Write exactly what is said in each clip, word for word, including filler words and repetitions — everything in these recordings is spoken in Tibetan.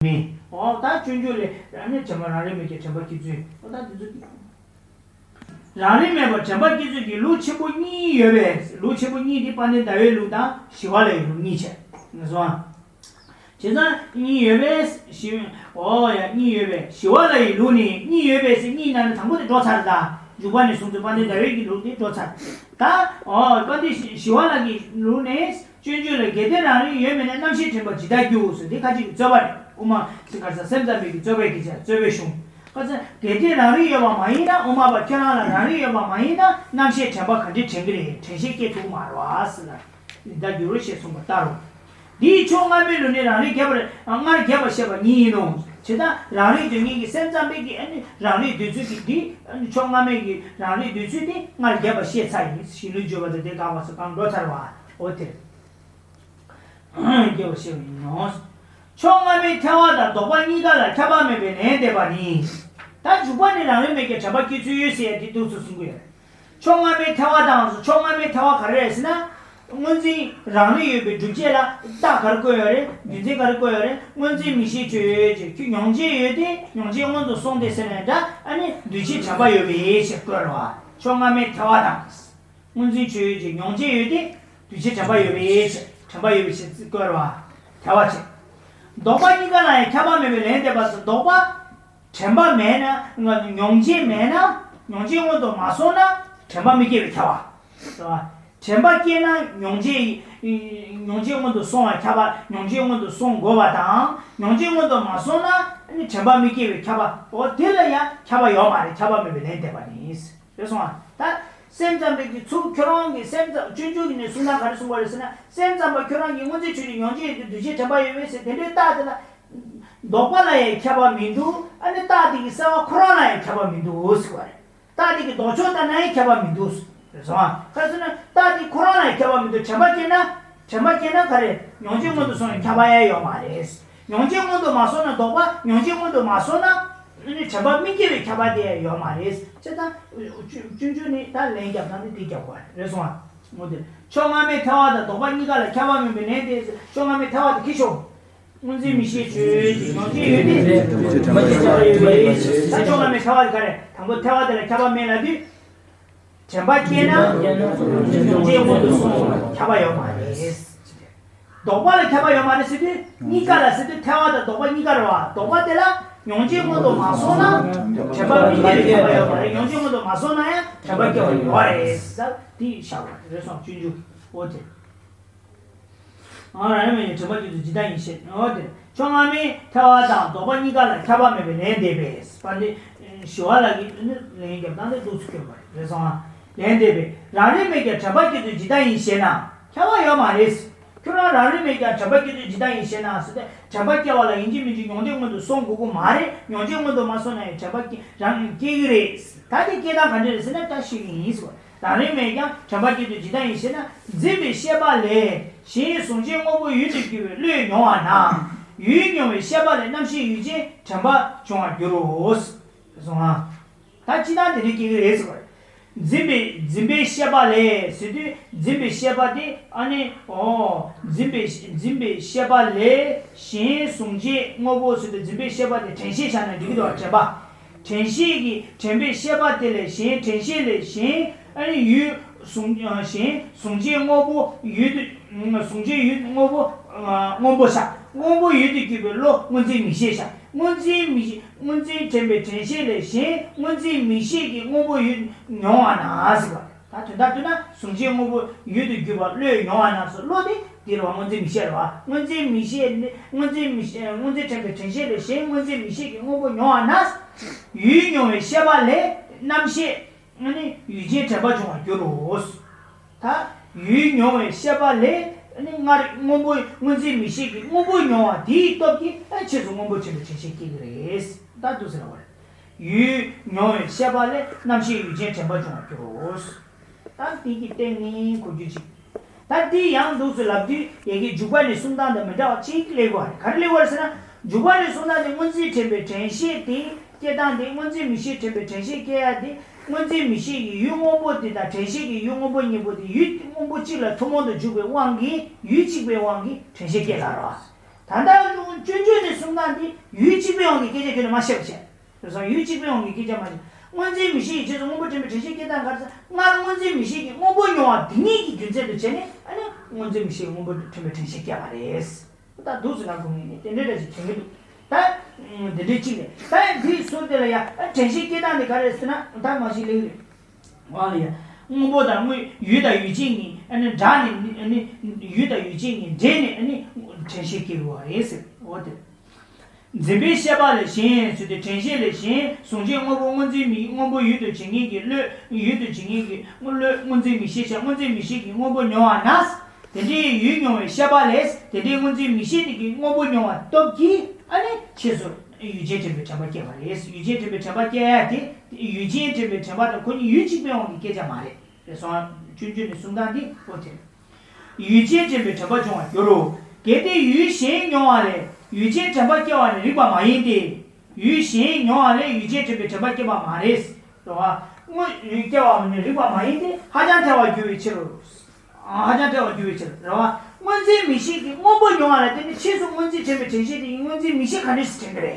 མེད། འོ་ད་སྤྱོད་འཇུག་ལས་ཨ་ནི་དྲན་པ་རང་རིག་མེད་ཀྱི་དྲན་པ་སྐྱེ་ཚུལ། འོ་ད་འདི་ཚོ་རང་རིག་མེད་པར་དྲན་པ་སྐྱེ་ཚུལ་གྱི་ལུགས་ཆེན་པོ་གཉིས་ཡོད་པས། ལུགས་ཆེན་པོ་གཉིས་དེ་དཔལ་ལྡན་ཟླ་བའི་ལུགས་དང་ཞི་བ་ལྷ་ཡི་ལུགས་གཉིས་བྱས། ངེས་སོང་ཨ། བྱས་ཙང་གཉིས་ཡོད་པས་ཞི། འོ་ཡ་གཉིས་ཡོད་པས་ཞི་བ་ལྷ་ཡི་ལུགས་ནི་གཉིས་ཡོད་པས་ཟེར་གཉིས་ནང་ནས་དང་པོ་དེ་འགྲོ་ཚར། ད་འཇུག་པ་ནས་བཟུང་སྟེ་དཔལ་ལྡན་ཟླ་བའི་གི་ལུགས་དེ་འགྲོ་ཚར། ད་འོ་དཔལ་ལྡན་ཞི་བ་ལྷ་གི་ལུགས་ནས། སྤྱོད་འཇུག་ལ་གལ་ཏེ་རང་རིག་ཡོད་མིན་ན། རྣམ་ཤེས་དྲན་པ་ཇི་ལྟར་འགྱུར་ཟེར་དེ་ཁ་ཅིག་གི་རྩོད་པ་རེད། དབུ་མ་ཟེར་ག་ས་སེམས་ཙམ་པའི་གི་རྩོད་པའི་གི་ཆ་རྩོད་པའི་གཞུང་། ཁ་ཚ་གལ་ཏེ་རང་རིག་ཡོད་པ་མ་ཡིན་ན། དབུ་མ་པ་ཁྱོད་རང་ལ་རང་རིག་ཡོད་པ་མ་ཡིན་ན། རྣམ་ཤེས་དྲན་པ་ག་འདྲ་དྲན་གི་རེད། དྲན་ཤེས་སྐྱེ་ཐུབ་མ་རེད་བ་ཟེར་ལ། ཇི་ལྟར་འགྱུར་ཞེས་གསུངས་པ་ལྟར་རོ། འདིའི་ཕྱོགས་སྔ་མའི་ལུགས་ནི་རང་རིག་རྒྱས་པར་སྔར་རྒྱས་པར་བཤད་པ་ཉིད་ཡིན་ནོ། ཇི་ལྟར་རང་རིག་འདོད་མཁན་གྱི་སེམས་ཙམ་པའི་གི་ཨ་ནི་རང་རིག་འདོད་ཚུལ་གྱི་འདི་ཨ་ནི་ཕྱོགས་སྔ་མའི་གི་རང་རིག་འདོད་ཚུལ་དེ་སྔར་རྒྱས་པར་བཤད་ཚར་ཡིན། གཞི་ལུགས་བརྗོད་པ་དང་དེ་དགག་པ་སོགས་གང་འགྲོ་ཚར་བ། འོ་དེ་རྒྱས་པར་བཤད་པ་ཡིན་ནོ། ཕྱོགས་སྔ་མའི་ཐལ་བ་དང་ལྡོག་པ་གཉིས་ཀ་ལ་ཁྱབ་པ་མེད་པའི་ལན་འདེབས་པ་ནི། ད་འཇུག་པ་ནི་རང་རིག་མེད་ཀྱང་དྲན་པ་སྐྱེ་ཚུལ་ཡོད་ཟེར་ཡ་དེ་འདུག་སེ་གསུང་གི་ཡོད་རེད། ཕྱོགས་སྔ་མའི་ཐལ་བ་དང་། ཕྱོགས་སྔ་མའི་ཐལ་བ་ག་རེ་རེད་ཟེར་ན། སྔོ་འཛིན་རང་རིག་ཡོད་པའི་སྒྲུབ་བྱེད་ལ་རྟགས་ག་རེ་བཀོད་ཡོད་རེད། རྒྱུ་མཚན་ག་རེ་བཀོད་ཡོད་རེད། སྔོ་འཛིན་མིག་ཤེས་ཆོས་ཅན། ཁྱོད་མྱོང་བྱེད་ཡོད་དེ་མྱོང་བྱེད་སྔོན་དུ་སོང་སྟེ་ཟེར་ནས་འདྲ། ཨ་ནི་འདུས་བྱས་དྲན་པ་ཡོད་པའི་ཕྱིར་བཀོད་རེད་བ། ཕྱོགས་སྔ་མའི་ཐལ་བ་དང་། སྔོ་འཛིན་ཆོས་ཅན། མྱོང་བྱེད་ཡོད་དེ་འདུས་བྱས་དྲན་པ་ཡོད་པའི་ཕྱིར། དྲན་པ་ཡོད་པའི་ཕྱིར་བཀོད་རེད་བ། ཐལ་བ་ཆེ། ལྡོག་པ་གཉིས་ཀ་ལ་ཡང་ཁྱབ་པ་མེད་པའི་ལན་འདེབས་པ་སོགས། ལྡོག་པ། དྲན་པ་མེད་ན། མྱོང་བྱེད་མེད་ན། མྱོང་བྱེད་སྔོན་དུ་མ་སོང་ན་དྲན་པ་མི་སྐྱེ་བས་ཁྱབ་པ། དྲན་པ་སྐྱེས་ན་མྱོང་བྱེད། མྱོང་བྱེད་སྔོན་དུ་སོང་བ་ཁྱབ་པ། མྱོང་བྱེད་སྔོན་དུ་སོང་དགོས་པ་དང་། མྱོང་བྱེད་སྔོན་དུ་མ་སོང་ན་དྲན་པ་མི་སྐྱེ་བས་ཁྱབ་པ། འོ་དེ་ལ་ཡང་ཁྱབ་པ་ཡོད་མ་རེད། ཁྱབ་པ་མེད་པའི་ལན་འདེབས་པ་ནི། རེད་སོང་ཨ། ད་སེམས་ཙམ་པའི་གི་ཚུལ་ཁྱོད་རང་གི་སེམས་ཙམ་སྤྱོད་འཇུག་གི་ནས་གསུང་སྟངས་ག་རེ་གསུང་བ་རེད་ཟེར་ན། སེམས་ཙམ་པ་ཁྱོད་རང་གིས་སྔོ་འཛིན་ཆོས་ཅན། མྱོང་བྱེད་ཡོད་དེ་འདུས་བྱས་དྲན་པ་ཡོད་པས་ཟེར་དེ་འདྲའི་རྟགས་དེ་ལ། ལྡོག་པ་ལ་ཡང་ཁྱབ་པ་མི་འདུག་ཨ་ནི་རྟགས་དེ་གི་གསལ་བ་ཁོ་རང་ལ་ཡང་ཁྱབ་པ་མི་འདུག་ཟེར་བ་རེད། རྟགས་དེ་གི་ལྡོག་ཕྱོགས་ལྟར་ན་ཡང་ཁྱབ་པ་མི་འདུག་ཟེར་སོང་ཨ། ག་རེ་ཟེར་ན་རྟགས་དེ་ཁོ་རང་ལ་ཡང་ཁྱབ་པ་མི་འདུག་དྲན་པ་སྐྱེས་ན། དྲན་པ་སྐྱེས་ན་ག་རེ། མྱོང་བྱེད་སྔོན་དུ་སོང་ཡང་ཁྱབ་པ་ཡང་ཡོད་མ་རེད། མྱོང་བྱེད་སྔོན་དུ་མ་སོང་ན་ལྡོག་པ། མྱོང་བྱེད་སྔོན་དུ་མ་སོང་ན་ནི་དྲན་པ་མི་སྐྱེ་བའི་ཁྱབ་པ་དེ་ཡང་ཡོད་མ་རེད། བྱས་ཙང་སྤྱོད་འཇུག་ནི་ད་ལན་རྒྱབ་སྟངས་ནི་དེ་རྒྱབ་དགོས་རེད་སོང་ཨ། འོ་དེ་ཕྱོགས་སྔ་མའི་ཐལ་བ་དང་ལྡོག་པ་གཉིས་ཀ་ལ་ཁྱབ་པ་མེད་པའི་ལན་དེ། ཕྱོགས་སྔ་མའི་ཐལ་བ་དེ་ཁྱེར་ཤོག་སྔོ་འཛིན་མིག་ཤེས་ཆོས་ཅན། མྱོང་བྱེད་ཡོད་དེ་འདུས་བྱས་དྲན་པ་ཡོད་པའི་ཕྱིར། ད་ཕྱོགས་སྔ་མའི་ཐལ་བ་དེ་ག་རེ། དང་པོ་ཐལ་བ་དེ་ལ་ཁྱབ་པ་མེད་ལབ་དུས། དྲན་པ་སྐྱེས་ན་མྱོང་བྱེད་སྔོན་དུ་སོང་ཁྱབ་པ་ཡོད་མ་རེད། ལྡོག་པ་ལ་ཁྱབ་པ་ཡོད་མ་རེད་ཟེར་དུས་གཉིས་ཀ་ལ་ཟེར་དུས་ཐལ་བ་དང་ལྡོག་པ་གཉིས་ཀ་རེད་བ། ལྡོག་པ་དེ་ལ་མྱོང་བྱེད་སྔོན་དུ་མ་སོང་ན་དྲན་པ་མི་སྐྱེ་བའི་ཁྱབ་པ་ཡོད་མ་རེད། མྱོང་བྱེད་སྔོན་དུ་མ་སོང་ན་ཡང་དྲན་པ་སྐྱེ་བ་ཡོད་རེད་ཟེར་དེ་བཞག་པ་རེད་སོང་། སྤྱོད་འཇུག་འོ་དེ། ཨ་རང་རིག་མེད་ཀྱང་དྲན་པ་སྐྱེ་ཚུལ་ཇི་ལྟར་ཡིན་ཞེ་ན། འོ་དེ་ཕྱོགས་སྔ་མའི་ཐལ་བ་དང་ལྡོག་པ་གཉིས་ཀ་ལ་ཁྱབ་པ་མེད་པའི་ལན་འདེབས་པས། པ་འདི་ཞི་བ་ལྷ་གིས་ནི་ལན་རྒྱབ་སྟངས་དེ་འདུག་སེ་བཀོད་པ་རེད་སོང་ཨ། ལན་འདེབས་པས། རང་རིག་མེད་ཀྱང་དྲན་པ་སྐྱེ་ཚུལ་ཇི་ལྟར་ཡིན་ཞེ་ན། ཁྱབ་པ་ཡོད་མ་རེད། ཁྱོད་རང་རང་རིག་མེད་ཀྱང་དྲན་པ་སྐྱེ་ཚུལ་ཇི་ལྟར་ཡིན་ཞེ་ན་ཟེར་ཏེ། དྲན་པ་སྐྱེ་བ་ལ་ཡིན་གཅིག་མིན་གཅིག་མྱོང་བྱེད་སྔོན་དུ་སོང་དགོས་ཀྱི་མ་རེད། མྱོང་བྱེད་སྔོན་དུ་མ་སོང་ན་ཡང་དྲན་པ་སྐྱེ་རང་སྐྱེ་གི་རེད། ད་དེ་སྐྱེ་སྟངས་ག་འདྲ་རེད་ཟེར་ན་ད་ཤེས་ཀྱི་ཡིན་ཟེར་བ། རང་རིག་མེད་ཀྱང་དྲན་པ་སྐྱེ་ཚུལ་ཇི་ལྟར་ཡིན་ཞེ་ན། འཛིན་པའི་ཤེས་པ་ལས་གཞན་གཟུང་བྱའི་དངོས་པོ་ཡུལ་དུ་གྱུར་པའི་བློས་མྱོང་བ་ན། ཡུལ་མྱོང་བའི་ཤེས་པ་ལས་རྣམ་ཤེས་ཡུལ་ཅན་དྲན་པ་བྱུང་བར་འགྱུར་རོ། གསུངས་ཨ། ད་སྤྱིར་བཏང་དེ་འདྲའི་སྐྱེ་གི་རེད་ཟེར་བ་རེད། འཛིན་པའི་འཛིན་པའི་ཤེས་པ་ལས་ཟེར་དུས་འཛིན་པའི་ཤེས་པ་དེ་ཨ་ནི་ཨོ་འཛིན་པའི་འཛིན་པའི་ཤེས་པ་ལས་གཞན་གཟུང་བྱའི་དངོས་པོ་ཟེར་དུས་འཛིན་པའི་ཤེས་པ་དེ་དྲན་ཤེས་བྱས་ན་འགྲིག་གི་འདུག་དྲན་པ། དྲན་ཤེས་ཀྱི་དྲན་པའི་ཤེས་པ་དེ་ལས་གཞན་དྲན་ཤེས་ལས་གཞན་ཨ་ནི་ཡུལ་གཟུང་གཞན་གཟུང་བྱའི་དངོས་པོ་ཡུལ་དུ་གཟུང་བྱའི་ཡུལ་དངོས་པོ་སྔོན་པོ་ཤར། སྔོན་པོ་ཡུལ་དུ་གྱུར་པའི་བློ་སྔོ་འཛིན་མིག་ཤེས་ཤར། སྔོ་འཛིན་མིག་ཤེས་སྔོ་འཛིན་དྲན་པའི་དྲན་ཤེས་ལས་གཞན་སྔོ་འཛིན་མིག་ཤེས་ཀྱི་དངོས་པོ་ཡུལ་མྱོང་བ་ན་ཟེར་བ། ད་དོན་དག་བསྡུ་ན་གཟུང་བྱའི་དངོས་པོ་ཡུལ་དུ་གྱུར་པ་བློས་མྱོང་བ་ན་ཟེར། བློ་དེ་འདི་རེད་བ། སྔོ་འཛིན་མིག་ཤེས་རེད་བ། སྔོ་འཛིན་མིག་ཤེས་ནི་སྔོ་འཛིན་མིག་ཤེས་སྔོ་འཛིན་དྲན་པའི་དྲན་ཤེས་ལས་གཞན་སྔོ་འཛིན་མིག་ཤེས་ཀྱི་དངོས་པོ་མྱོང་བ་ན། ཡུལ་མྱོང་བའི་ཤེས་པ་ལས་རྣམ་ཤེས་ནི་ཡུལ་ཅན་དྲན་པ་བྱུང་བར་འགྱུར་རོ། ད་ཡུལ་མྱོང་བའི་ཤེས་པ་ལས་ནི་སྔར་སྔོན་པོ་སྔོ་འཛིན་མིག་ཤེས་ཀྱི་དངོས་པོ་མྱོང་བ་དེའི་སྟོབས་ཀྱིས་ཨ་ཕྱིས་སུ་སྔོན་པོ་དྲན་པའི་དྲན་ཤེས་སྐྱེ་གི་རེད། ད་འདུག་ཟེར་བ་རེད། ཡུལ་མྱོང་བའི་ཤེས་པ་ལས་རྣམ་ཤེས་ཡུལ་ཅན་དྲན་པ་བྱུང་བར་འགྱུར་རོ། ད་འདི་གི་སྟེང་ནས་གོ་རྒྱུ་གཅིག་ད་འདི་ཡང་འདུག་སེ་ལབ་དུས་ཡ་གི་འཇུག་པ་ནས་གསུང་སྟངས་དང་མི་འདྲ་བ་གཅིག་སླེབས་ཀྱི་ཡོད་རེད། ག་རེ་སླེབས་ཀྱི་ཡོད་རེད་ཟེར་ན། འཇུག་པ་ནས་གསུང་སྟངས་དེ་སྔོ་འཛིན་དྲན་པའི་དྲན་ཤེས་དེ་སྐྱེ་སྟངས་དེ། སྔོ་འཛིན་མིག་ཤེས་དྲན་པའི་དྲན་ཤེས་སྐྱེ་ཡ་དེ། སྔོ་འཛིན་མིག་ཤེས་ཀྱི་ཡུལ་སྔོན་པོ་དེ་དང་དྲན་ཤེས་ཀྱི་ཡུལ་སྔོན་པོ་གཉིས་པོ་དེ་ཡུལ་སྔོན་པོ་གཅིག་ལ་ཐུན་མོང་དུ་འཇུག་པའི་དབང་གིས། ཡུལ་གཅིག་པའི་དབང་གིས་དྲན་ཤེས་སྐྱེ་ལ་རོ། ད་ལྟ་སྐྱོན་བརྗོད་ནས་གསུང་སྟངས་འདི་ཡུལ་གཅིག་པའི་དབང་གིས་སྐད་ཆ་ཁྱོན་ནས་མ་བཤད་པ་བྱས། རེད་སོང་། ཡུལ་གཅིག་པའི་དབང་གིས་སྐད་ཆ་མ་བཤད། སྔོ་འཛིན་མིག་ཤེས་ཀྱི་རྗེས་སུ་སྔོན་པོ་དྲན་པའི་དྲན་ཤེས་སྐྱེ་སྟངས་ག་རེ་ཟེར། སྔར་སྔོ་འཛིན་མིག་ཤེས་ཀྱིས་སྔོན་པོ་མྱོང་བ་དེ་ཉིད་ཀྱི་རྒྱུ་མཚན་དུ་བྱས་ནས་ཨ་ནི་སྔོ་འཛིན་མིག་ཤེས་སྔོན་པོ་དྲན་པའི་དྲན་ཤེས་སྐྱེ་བ་རེད། ད་འདུག་ཟེར་ན་དགོངས་ངེས་ནས་དེ་འདྲའི་འདྲ་ཞིག་དྲན་གྱི་འདུག་ད་འདི་འདྲའི་གཅིག་རེད། ད་འདིའི་ཟུར་དེ་ལ་ཡང་ཨ་དྲན་ཤེས་སྐྱེ་སྟངས་དེ་ག་རེ་ཟེར་ན་ད་མ་གཞི་ལེགས་རེད། འོ་ལ་ཡ། སྔོན་པོ་དང་སྔོན་ཡུལ་དང་ཡུལ་ཅན་གཉིས་ཨ་ནི་འདྲ་ནས་ཨ་ནི་ཡུལ་དང་ཡུལ་ཅན་གཉིས་འདྲེས་ནས་ཨ་ནི་དྲན་ཤེས་སྐྱེ་དགོས་པ་རེད་ཟེར། འོ་དེ། འཛིན་པའི་ཤེས་པ་ལས་གཞན་ཟེར་ཏེ་དྲན་ཤེས་ལས་གཞན་གཟུང་བྱའི་དངོས་པོ་སྔོ་འཛིན་མིག་སྔོན་པོ་ཡུལ་དུ་བྱེད་མཁན་གྱི་བློས་ཡུལ་དུ་བྱེད་མཁན་གྱི་བློས་སྔོ་འཛིན་མིག་ཤེས་བྱ་སྔོ་འཛིན་མིག་ཤེས་ཀྱིས་སྔོན་པོ་མྱོང་བ་ན། དེ་འདྲའི་ཡུལ་མྱོང་བའི་ཤེས་པ་ལས་དེ་འདྲའི་སྔོ་འཛིན་མིག་ཤེས་དེ་གིས་སྔོན་པོ་མྱོང་བ་སྟོབས་ཀྱིས་ཨ་ནི་ཕྱིས་སུ་ཡུལ་ཅན་དྲན་པའི་དྲན་པ་སྐྱེ་བ་རེད། ཡུལ་ཅན་དྲན་པའི་དྲན་པ་སྐྱེ་ཡ་དེ་ཡུལ་ཅན་དྲན་པའི་དྲན་པ་དང་ཁོ་གཉིས་ཡུལ་གཅིག་པའི་དབང་གིས་སྐྱེ་བྱ་མ་རེད། རེད་སོང་། སྤྱོད་འཇུག་ནས་གསུང་སྟངས་འདི་ཨོ་དེ་རེད། ཡུལ་ཅན་དྲན་པའི་དྲན་པ་འབྱུང་བར་འགྱུར་རོ། གལ་ཏེ་ཡུལ་གཞན་མྱོང་བ་ལས་ཡུལ་ཅན་དྲན་པ་སྐྱེ་བ་ནི་རིགས་པ་མ་ཡིན་ཏེ། ཡུལ་གཞན་མྱོང་བ་ལས་ཡུལ་ཅན་དྲན་པའི་དྲན་པ་སྐྱེ་བ་མ་རེད། རེད་བ། དངོས་ཡུལ་སྐྱེ་བ་ནི་རིགས་པ་མ་ཡིན་ཏེ་ཧ་ཅང་ཐལ་བར་འགྱུར་བའི་ཕྱིར་རོ། ཧ་ཅང་ཐལ་བར་འགྱུར་བའི་ཕྱིར་རེད་བ། སྔོ་འཛིན་མིག་ཤེས་ཀྱིས་སྔོན་པོ་མྱོང་བ་ལ་བརྟེན་ནས་ཕྱིས་སུ་སྔོ་འཛིན་དྲན་པའི་དྲན་ཤེས་དེ་ཡིས་སྔོ་འཛིན་མིག་ཤེས་ག་འདྲས་སུ་དྲན་གྱི་རེད།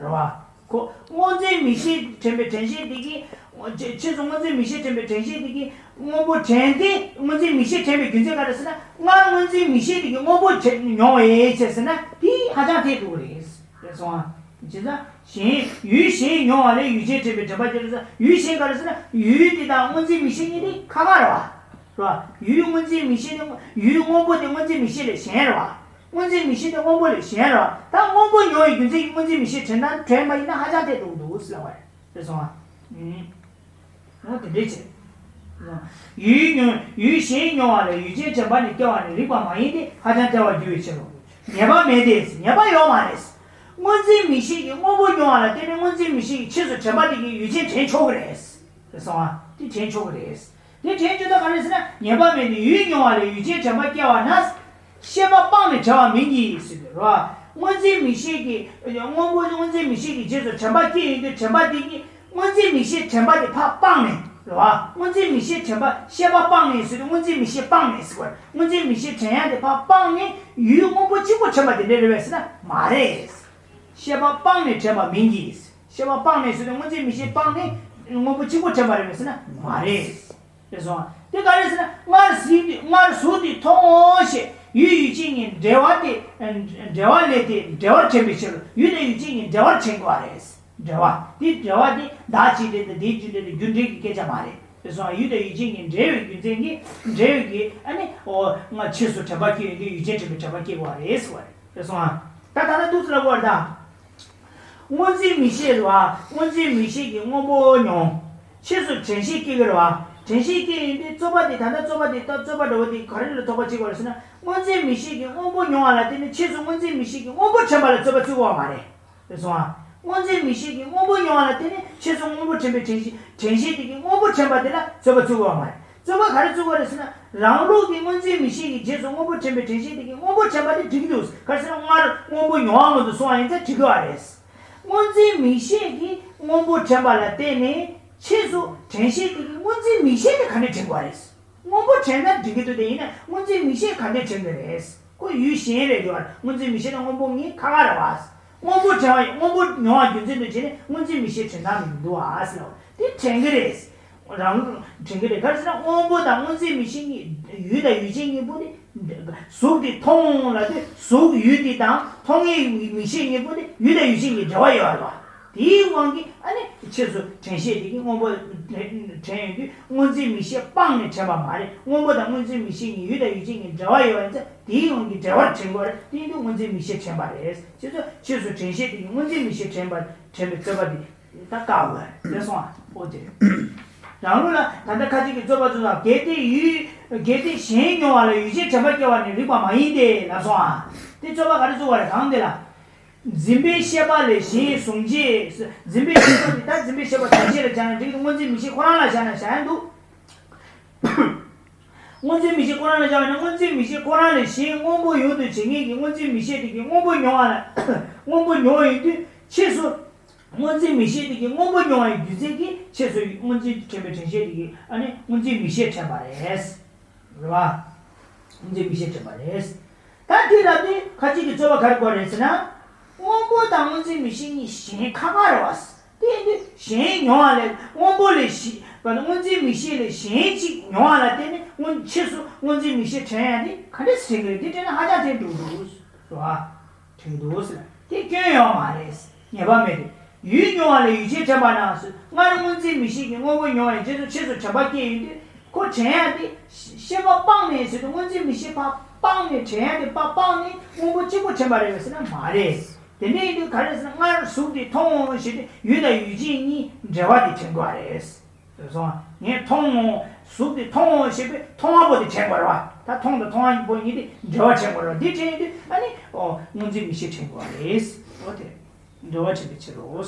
རེད་བ། ཁོ་སྔོ་འཛིན་མིག་ཤེས་དྲན་པའི་དྲན་ཤེས་དེ་གིས། ཕྱིས་སུ་སྔོ་འཛིན་མིག་ཤེས་དྲན་པའི་དྲན་ཤེས་དེ་གིས་སྔོན་པོ་དྲན་ཏེ་སྔོ་འཛིན་མིག་ཤེས་དྲན་པའི་རྒྱུ་མཚན་ག་རེ་ཟེར་ན། སྔར་སྔོ་འཛིན་མིག་ཤེས་དེ་གིས་སྔོན་པོ་དྲན་མྱོང་བའི་ཕྱིར་ཟེར་ན་དེ་ཧ་ཅང་འཐད་འགྲོ་གི་རེད། རེད་སོང་ཨ། བྱས་ཙང་གཞན་ཡུལ་གཞན་མྱོང་བ་ལས་ཡུལ་ཅན་དྲན་པའི་དྲན་པ་སྐྱེ་རེད་ཟེར། ཡུལ་གཞན་ག་རེ་ཟེར་ན་ཡུལ་དེ་དང་སྔོ་འཛིན་མིག་ཤེས་གཉིས་དེ་ཁ་ཁ་རེད་བ། རེད་བ། ཡུལ་སྔོ་འཛིན་མིག་ཤེས་དེ་ཡུལ་སྔོན་པོ་དེ་སྔོ་འཛིན་མིག་ཤེས་ལས་གཞན་རེད་བ། སྔོ་འཛིན་མིག་ཤེས་དེ་སྔོན་པོ་ལས་གཞན་རེད་བ། ད་སྔོན་པོ་མྱོང་བའི་རྒྱུ་མཚན་གྱིས་སྔོ་འཛིན་མིག་ཤེས་དྲན་དང་དྲན་པ་ཡིན་ན་ཧ་ཅང་འཐད་འགྲོ་གི་འདུག་ཟེར་བ་རེད། རེད་སོང་ཨ། ཨུམ། འོ་དེ་འདྲའི་ཕྱིར། ཡུལ་མྱོང་ཡུལ་གཞན་མྱོང་བ་ལས་ཡུལ་ཅན་དྲན་པ་ནི་སྐྱེ་བ་ནི་རིགས་པ་མ་ཡིན་ཏེ་ཧ་ཅང་ཐལ་བར་འགྱུར་བའི་ཕྱིར་རོ། ངེས་པ་མེད་དེ། ངེས་པ་ཡོད་མ་རེད། སྔོ་འཛིན་མིག་ཤེས་ཀྱིས་སྔོན་པོ་མྱོང་བ་ལ་བརྟེན་ནས་སྔོ་འཛིན་མིག་ཤེས་ཀྱིས་ཕྱིས་སུ་དྲན་པ་དེ་གིས་ཡུལ་ཅན་དྲན་ཆོག་གི་རེད། རེད་སོང་ཨ། དེ་དྲན་ཆོག་གི་རེད། དེ་དྲན་རྒྱུ་ད་ག་རེ་ཟེར་ན་ངེས་པ་མེད་དེ། ཡུལ་མྱོང་བ་ལས་ཡུལ་ཅན་དྲན་པ་སྐྱེ་བ་ན། ཤེས་པ་སྤངས་ནས་དྲན་པ་མིན་གྱི་ཟེར་གྱི་རེད་བ། སྔོ་འཛིན་མིག་ཤེས་ཀྱིས་སྔོན་པོ་སྔོ་འཛིན་མིག་ཤེས་ཀྱི་རྗེས་སུ་དྲན་པ་སྐྱེ་ཡོང་དུས་དྲན་པ་དེ་གིས་སྔོ་འཛིན་མིག་ཤེས་དྲན་པ་དེ་ཕར་སྤངས་ནས་རེད་བ། སྔོ་འཛིན་མིག་ཤེས་དྲན་པ་ཤེས་པ་སྤངས་ནས་ཟེར་དུས་སྔོ་འཛིན་མིག་ཤེས་སྤངས་ནས་ཟེར་བ། སྔོ་འཛིན་མིག་ཤེས་དྲན་ཡག་དེ་ཕར་སྤངས་ནས་ཡུལ་སྔོན་པོ་གཅིག་པོ་དྲན་པ་དེ་འདྲ་རེད་པས་ཟེར་ན་མ་རེད། ཤེས་པ་སྤངས་ནས་དྲན་པ་མིན་གྱི། ཤེས་པ་སྤངས་ནས་ཟེར་དུས་སྔོ་འཛིན་མིག་ཤེས་སྤངས་ནས་སྔོན་པོ་གཅིག་པོ་དྲན་པ་རེད་པས་ཟེར་ན་མ་རེད། རེད་སོང་། དེ་ག་རེ་ཟེར་ན་སྔར་གཟིགས་དུས་སྔར་གཟུགས་དེ་མཐོང་ངོ་ཞེས་ཡུལ་ཡུལ་ཅན་གཉིས་འབྲེལ་བ་དེ་འབྲེལ་བ་ལས་དེ་འབྲེལ་བར་དྲན་པའི་ཕྱིར་རོ། ཡུལ་དང་ཡུལ་ཅན་གཉིས་འབྲེལ་བར་དྲན་དགོས་པ་རེད། འབྲེལ་བ་དེ་འབྲེལ་བ་དེ་བདག་གཅིག་འབྲེལ་དང་དེའི་རྒྱུ་འབྲེལ་དང་རྒྱུ་འབྲས་ཀྱི་སྐད་ཆ་མ་རེད། རེད་སོང་། ཡུལ་དང་ཡུལ་ཅན་གཉིས་འབྲེལ་བའི་རྒྱུ་མཚན་གྱིས་འབྲེལ་བའི་གི་ཨ་ནི་འོ་ང་ཕྱིས་སུ་དྲན་པ་སྐྱེ་ཡོང་དུས་ཡུལ་ཅན་དྲན་པའི་དྲན་པ་སྐྱེ་དགོས་པ་རེད་ཟེར་བ་རེད། རེད་སོང་ཨ། ད་ད་ལྟ་འདུག་ཟེར་ལབ་དགོས་པ་རེད་ད། སྔོ་འཛིན་མིག་ཤེས་རེད་བ། སྔོ་འཛིན་མིག་ཤེས་ཀྱིས་སྔོན་པོ་མྱོང་། ཕྱིས་སུ་དྲན་ཤེས་སྐྱེ་གི་རེད་བ། དྲན་ཤེས་སྐྱེ་ཡོང་དུས་རྩོད་པ་དེ་ད་ལྟ་རྩོད་པ་དེ་ད་རྩོད་པ་འདྲ་བོ་དེ་ག་རེ་ལ་དོགས་པ་བྱེད་དགོས་རེད་ཟེར་ན། སྔོ་འཛིན་མིག་ཤེས་ཀྱིས་སྔོན་པོ་མྱོང་བ་ལ་བརྟེན་ནས་ཕྱིས་སུ་སྔོ་འཛིན་མིག་ཤེས་ཀྱིས་སྔོན་པོ་དྲན་པ་ལ་རྩོད་པ་བཙུགས་པ་མ་རེད། རེད་སོང་ཨ། སྔོ་འཛིན་མིག་ཤེས་ཀྱིས་སྔོན་པོ་མྱོང་བ་ལ་བརྟེན་ནས་ཕྱིས་སུ་སྔོན་པོ་དྲན་པའི་དྲན་ཤེས་དྲན་ཤེས་དེ་གིས་སྔོན་པོ་དྲན་པ་དེ་ལ་རྩོད་པ་བཙུགས་པ་མ་རེད། རྩོད་པ་ག་རེ་བཙུགས་པ་རེད་ཟེར་ན། རང་ལུགས་ཀྱི་སྔོ་འཛིན་མིག་ཤེས་ཀྱི་རྗེས་སུ་སྔོན་པོ་དྲན་པའི་དྲན་ཤེས་དེ་གིས་སྔོན་པོ་དྲན་པ་དེ་འགྲིག་གི་འདུག་ག་རེ་ཟེར་ན་སྔར་སྔོན་པོ་མྱོང་བ་མངོན་དུ་སོང་བ་ཡིན་ཙང་འགྲིག་གི་བ་རེད། སྔོ་འཛིན་མིག་ཤེས་ཀྱིས་སྔོན་པོ་དྲན་པ་ལ་བརྟེན་ནས་ཕྱིས་སུ་དྲན་ཤེས་དེ་གིས་སྔོ་འཛིན་མིག་ཤེས་དེ་ག་འདྲ་དྲན་དགོས་པ་རེད། སྔོན་པོ་དྲན་ན་འགྲིག་གི་འདུག་དེ་ཡིན་ན་སྔོ་འཛིན་མིག་ཤེས་ག་འདྲ་དྲན་གི་རེད། ཁོ་ཡུལ་གཞན་རེད་འདུག་བ། སྔོ་འཛིན་མིག་ཤེས་དང་སྔོན་པོ་གཉིས་ཁ་ཁ་རེད་བ། སྔོན་པོ་དྲན་བ་སྔོན་པོ་མྱོང་བ་རྒྱུ་མཚན་དུ་བྱས་ནས་སྔོ་འཛིན་མིག་ཤེས་དྲན་སྟངས་མི་འདུག་ཨ་ཟེར་བ་དེ་དྲན་གི་རེད། རང་དྲན་གི་རེད། ག་རེ་ཟེར་ན་སྔོན་པོ་དང་སྔོ་འཛིན་མིག་ཤེས་གཉིས་ཡུལ་དང་ཡུལ་ཅན་གཉིས་པོ་དེ་གཟུགས་དེ་མཐོང་ལ་དེ་གཟུགས་ཡུལ་དེ་དང་མཐོང་ངེས་མིག་ཤེས་གཉིས་པོ་དེ་ཡུལ་དང་ཡུལ་ཅན་གྱི་འབྲེལ་བ་ཡོད་རེད་བ། དེའི་དབང་གིས་ཨ་ནི་ཕྱིས་སུ་དྲན་ཤེས་དེ་གིས་སྔོན་པོ་དྲན་ཡོང་དུས་སྔོ་འཛིན་མིག་ཤེས་སྤངས་ནས་དྲན་པ་མ་རེད། སྔོན་པོ་དང་སྔོ་འཛིན་མིག་ཤེས་གཉིས་ཡུལ་དང་ཡུལ་ཅན་གྱི་འབྲེལ་བ་ཡོད་པ་ཡིན་ཙང་དེའི་དབང་གིས་འབྲེལ་བར་དྲན་དགོས་རེད། དེ་ཡིན་དུས་སྔོ་འཛིན་མིག་ཤེས་དྲན་པ་རེད། ཕྱིས་སུ་ཕྱིས་སུ་དྲན་ཤེས་དེ་གིས་སྔོ་འཛིན་མིག་ཤེས་དྲན་པ་དྲན་པའི་རྩོད་པ་དེ་ད་བཀག་དགོས་རེད་སོང་ཨ། ཨོ་དེ་རེད། རང་ལུགས་ལ་ད་ལྟ་ཁ་ཅིག་གིས་རྩོད་པ་བཙུགས་ན་གལ་ཏེ་ཡུལ་གལ་ཏེ་གཞན་མྱོང་བ་ལ་ཡུལ་ཅན་དྲན་པ་སྐྱེ་བ་ནི་རིགས་པ་མ་ཡིན་ཏེ་ལབ་སོང་ཨ། དེ་རྩོད་པ་ག་རེ་བཙུགས་པ་རེད་གང་དེ་ལ། འཛིན་པའི་ཤེས་པ་ལས་གཞན་གཟུང་བྱའི། འཛིན་པའི་ཤེས་པ་དེ་ད་འཛིན་པའི་ཤེས་པ་དྲན་ཤེས་ལ་སྦྱར་ན་འགྲིག་གི་འདུག་སྔོ་འཛིན་མིག་ཤེས་ཁོ་རང་ལ་སྦྱར་ན་བཞག་ཡ་འདུག་སྔོ་འཛིན་མིག་ཤེས་ཁོ་རང་ལ་སྦྱར་བ་ན་སྔོ་འཛིན་མིག་ཤེས་ཁོ་རང་ལས་གཞན་སྔོན་པོ་ཡུལ་དུ་བྱེད་མཁན་གྱི་སྔོ་འཛིན་མིག་ཤེས་དེ་གིས་སྔོན་པོ་མྱོང་བ་ལ་སྔོན་པོ་མྱོང་ཡོང་དུས་ཕྱིས་སུ་སྔོ་འཛིན་མིག་ཤེས་དེ་གིས་སྔོན་པོ་མྱོང་བའི་རྒྱུ་མཚན་གྱིས་ཕྱིས་སུ་སྔོ་འཛིན་དྲན་པའི་དྲན་ཤེས་དེ་གིས་ཨ་ནི་སྔོ་འཛིན་མིག་ཤེས་དྲན་པ་རེད། རེད་བ། སྔོ་འཛིན་མིག་ཤེས་དྲན་པ་རེད། ད་དེ་ལ་དེ་ཁ་ཅིག་གི་རྩོད་པ་ག་རེ་དགོས་རེད་ཟེར་ན། སྔོན་པོ་དང་སྔོ་འཛིན་མིག་ཤེས་གཉིས་གཞན་ཁ་ཁ་རེད་བ། དེ་ཡིན་དུས་གཞན་མྱོང་བ་ལས་སྔོན་པོ་ལས་གཞན་སྔོ་འཛིན་མིག་ཤེས་ལས་གཞན་གཅིག་མྱོང་བ་ལ་བརྟེན་ནས་སྔོན་ཕྱིས་སུ་སྔོ་འཛིན་མིག་ཤེས་དྲན་ཡ་དེ་ག་འདྲས་དྲན་གི་རེད། དེ་དྲན་ན་ཧ་ཅང་དྲན་འགྲོ་གི་རེད་བ། དྲན་འདུག་ཟེར། དེ་སྐྱོན་ཡོད་མ་རེད། ངེས་པ་མེད་དེ། ཡུལ་མྱོང་བ་ལས་ཡུལ་ཅན་དྲན་པ་ན་ཟེར། སྔར་སྔོ་འཛིན་མིག་ཤེས་ཀྱིས་སྔོན་པོ་མྱོང་བའི་རྗེས་སུ་ཕྱིས་སུ་དྲན་པ་སྐྱེ་ཡོང་དུས་ཁོ་དྲན་ཡ་དེ་ཤེས་པ་སྤངས་ནས་ཟེར་དུས་སྔོ་འཛིན་མིག་ཤེས་ཕར་སྤངས་ནས་དྲན་ཡ་དེ་ཕར་སྤངས་ནས་སྔོན་པོ་གཅིག་པོ་དྲན་པ་རེད་པས་ཟེར་ན་མ་རེད། དེ་འདྲ་ཡིན་དུས་ག་རེ་ཟེར་ན། སྔར་གཟུགས་དེ་མཐོང་ངོ་ཞེས་དུས་ཡུལ་དང་ཡུལ་ཅན་གཉིས་འབྲེལ་བ་དེ་དྲན་དགོས་པ་རེད། སོང་། ངས་མཐོང་ངོ་། གཟུགས་དེ་མཐོང་ངོ་ཞེས་པའི་མཐོང་བ་པོ་དེ་དྲན་དགོས་རེད་བ། ད་མཐོང་དང་མཐོང་བ་པོ་གཉིས་དེ་འབྲེལ་བ་དྲན་དགོས་རེད་བ། འདི་དྲན་ཡོང་དུས་ཨ་ནི་ཨོ་སྔོ་འཛིན་མིག་ཤེས་དྲན་དགོས་པ་རེད། ཨོ་དེ་འབྲེལ་བ་དྲན་པའི་ཕྱིར་རོ།